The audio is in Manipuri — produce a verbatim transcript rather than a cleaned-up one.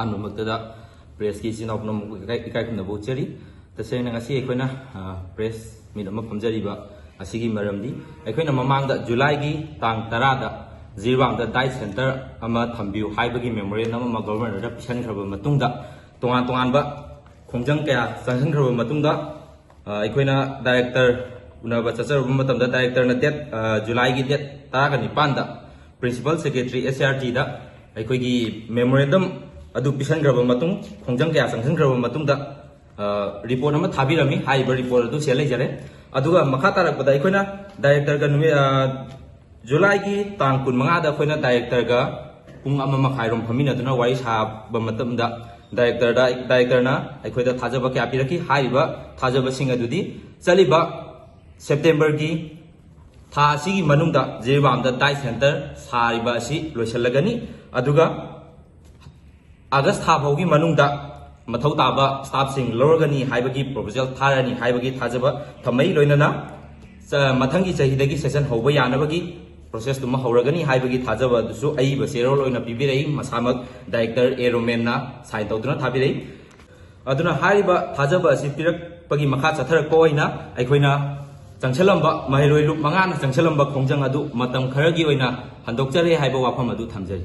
ꯑꯍꯥꯟꯕꯃꯛꯇꯗ ꯄ꯭ꯔꯦꯁꯀꯤ ꯏꯆꯤꯟ ꯏꯅꯥꯎ ꯄꯨꯝꯅꯃꯛꯄꯨ ꯏꯀꯥꯏ ꯏꯀꯥꯏ ꯈꯨꯝꯅꯕ ꯎꯠꯆꯔꯤ꯫ ꯇꯁꯦꯡꯅ ꯉꯁꯤ ꯑꯩꯈꯣꯏꯅ ꯄ꯭ꯔꯦꯁ ꯃꯤꯠ ꯑꯃ ꯐꯝꯖꯔꯤꯕ ꯑꯁꯤꯒꯤ ꯃꯔꯝꯗꯤ, ꯑꯩꯈꯣꯏꯅ ꯃꯃꯥꯡꯗ ꯖꯨꯂꯥꯏꯒꯤ ꯇꯥꯡ ꯇꯔꯥꯗ ꯖꯤꯔꯤꯕꯥꯝꯗ ꯗꯥꯏꯠ ꯁꯦꯟꯇꯔ ꯑꯃ ꯊꯝꯕꯤꯌꯨ ꯍꯥꯏꯕꯒꯤ ꯃꯦꯃꯣꯔꯦꯟꯗꯝ ꯑꯃ ꯒꯣꯕꯔꯅꯔꯗ ꯄꯤꯁꯟꯈ꯭ꯔꯕ ꯃꯇꯨꯡꯗ, ꯇꯣꯉꯥꯟ ꯇꯣꯉꯥꯟꯕ ꯈꯣꯡꯖꯪ ꯀꯌꯥ ꯆꯪꯁꯤꯟꯈ꯭ꯔꯕ ꯃꯇꯨꯡꯗ, ꯑ, ꯑꯩꯈꯣꯏꯅ ꯗꯥꯏꯔꯦꯛꯇꯔ ꯎꯅꯕ ꯆꯠꯆꯔꯨꯕ ꯃꯇꯝꯗ, ꯗꯥꯏꯔꯦꯛꯇꯔꯅ ꯗꯦꯠ, ꯑ, ꯖꯨꯂꯥꯏꯒꯤ ꯗꯦꯠ ꯇꯔꯥꯒ ꯅꯤꯄꯥꯟꯗ ꯄ꯭ꯔꯤꯟꯁꯤꯄꯜ ꯁꯦꯀ꯭ꯔꯦꯇꯔꯤ ꯑꯦꯁ ꯑꯥꯔ ꯇꯤꯗ ꯑꯩꯈꯣꯏꯒꯤ ꯃꯦꯃꯣꯔꯦꯟꯗꯝ ꯑꯗꯨ ꯄꯤꯁꯟꯈ꯭ꯔꯕ ꯃꯇꯨꯡ, ꯈꯣꯡꯖꯪ ꯀꯌꯥ ꯆꯪꯁꯤꯟꯈ꯭ꯔꯕ ꯃꯇꯨꯡꯗ, ꯑ, ꯔꯤꯄꯣꯔꯠ ꯑꯃ ꯊꯥꯕꯤꯔꯝꯃꯤ꯫ ꯍꯥꯏꯔꯤꯕ ꯔꯤꯄꯣꯔꯠ ꯑꯗꯨ ꯁꯤꯗ ꯂꯩꯖꯔꯦ꯫ ꯑꯗꯨꯒ ꯃꯈꯥ ꯇꯥꯔꯛꯄꯗ ꯑꯩꯈꯣꯏꯅ ꯗꯥꯏꯔꯦꯛꯇꯔꯒ ꯅꯨꯃꯤꯠ, ꯑ, ꯖꯨꯂꯥꯏꯒꯤ ꯇꯥꯡ ꯀꯨꯟꯃꯉꯥꯗ ꯑꯩꯈꯣꯏꯅ ꯗꯥꯏꯔꯦꯛꯇꯔꯒ ꯄꯨꯡ ꯑꯃ ꯃꯈꯥꯏꯔꯣꯝ ꯐꯝꯃꯤꯟꯅꯗꯨꯅ ꯋꯥꯔꯤ ꯁꯥꯕ ꯃꯇꯝꯗ, ꯗꯥꯏꯔꯦꯛꯇꯔꯗ, ꯗꯥꯏꯔꯦꯛꯇꯔꯅ ꯑꯩꯈꯣꯏꯗ ꯊꯥꯖꯕ ꯀꯌꯥ ꯄꯤꯔꯛꯈꯤ꯫ ꯍꯥꯏꯔꯤꯕ ꯊꯥꯖꯕꯁꯤꯡ ꯑꯗꯨꯗꯤ ꯆꯠꯂꯤꯕ ꯁꯦꯞꯇꯦꯝꯕꯔꯒꯤ ꯊꯥ ꯑꯁꯤꯒꯤ ꯃꯅꯨꯡꯗ ꯖꯤꯔꯤꯕꯥꯝꯗ ꯗꯥꯏꯠ ꯁꯦꯟꯇꯔ ꯁꯥꯔꯤꯕ ꯑꯁꯤ ꯂꯣꯏꯁꯤꯜꯂꯒꯅꯤ꯫ ꯑꯗꯨꯒ ꯑꯥꯒꯁ ꯊꯥ ꯐꯥꯎꯒꯤ ꯃꯅꯨꯡꯗ ꯃꯊꯧ ꯇꯥꯕ ꯁ꯭ꯇꯥꯐꯁꯤꯡ ꯂꯧꯔꯒꯅꯤ ꯍꯥꯏꯕꯒꯤ ꯄ꯭ꯔꯣꯄꯣꯖꯦꯜ ꯊꯥꯔꯅꯤ ꯍꯥꯏꯕꯒꯤ ꯊꯥꯖꯕ ꯊꯝꯃꯩ꯫ ꯂꯣꯏꯅꯅ ꯆ-, ꯃꯊꯪꯒꯤ ꯆꯍꯤꯗꯒꯤ ꯁꯦꯁꯟ ꯍꯧꯕ ꯌꯥꯅꯕꯒꯤ ꯄ꯭ꯔꯣꯁꯦꯁꯇꯨꯃ ꯍꯧꯔꯒꯅꯤ ꯍꯥꯏꯕꯒꯤ ꯊꯥꯖꯕ ꯑꯗꯨꯁꯨ ꯑꯏꯕ ꯆꯦꯔꯣꯜ ꯑꯣꯏꯅ ꯄꯤꯕꯤꯔꯛꯏ꯫ ꯃꯁꯥꯃꯛ ꯗꯥꯏꯔꯦꯛꯇꯔ ꯑꯦ ꯔꯣꯃꯦꯟꯅ ꯁꯥꯏꯟ ꯇꯧꯗꯨꯅ ꯊꯥꯕꯤꯔꯛꯏ꯫ ꯑꯗꯨꯅ ꯍꯥꯏꯔꯤꯕ ꯊꯥꯖꯕ ꯑꯁꯤ ꯄꯤꯔꯛꯄꯒꯤ ꯃꯈꯥ ꯆꯠꯊꯔꯛꯄ ꯑꯣꯏꯅ ꯑꯩꯈꯣꯏꯅ ꯆꯪꯁꯤꯜꯂꯝꯕ ꯃꯍꯩꯔꯣꯏ ꯂꯨꯞ ꯃꯉꯥꯅ ꯆꯪꯁꯤꯜꯂꯝꯕ ꯈꯣꯡꯖꯪ ꯑꯗꯨ ꯃꯇꯝ ꯈꯔꯒꯤ ꯑꯣꯏꯅ ꯍꯟꯗꯣꯛꯆꯔꯦ ꯍꯥꯏꯕ ꯋꯥꯐꯝ ꯑꯗꯨ ꯊꯝꯖꯔꯤ꯫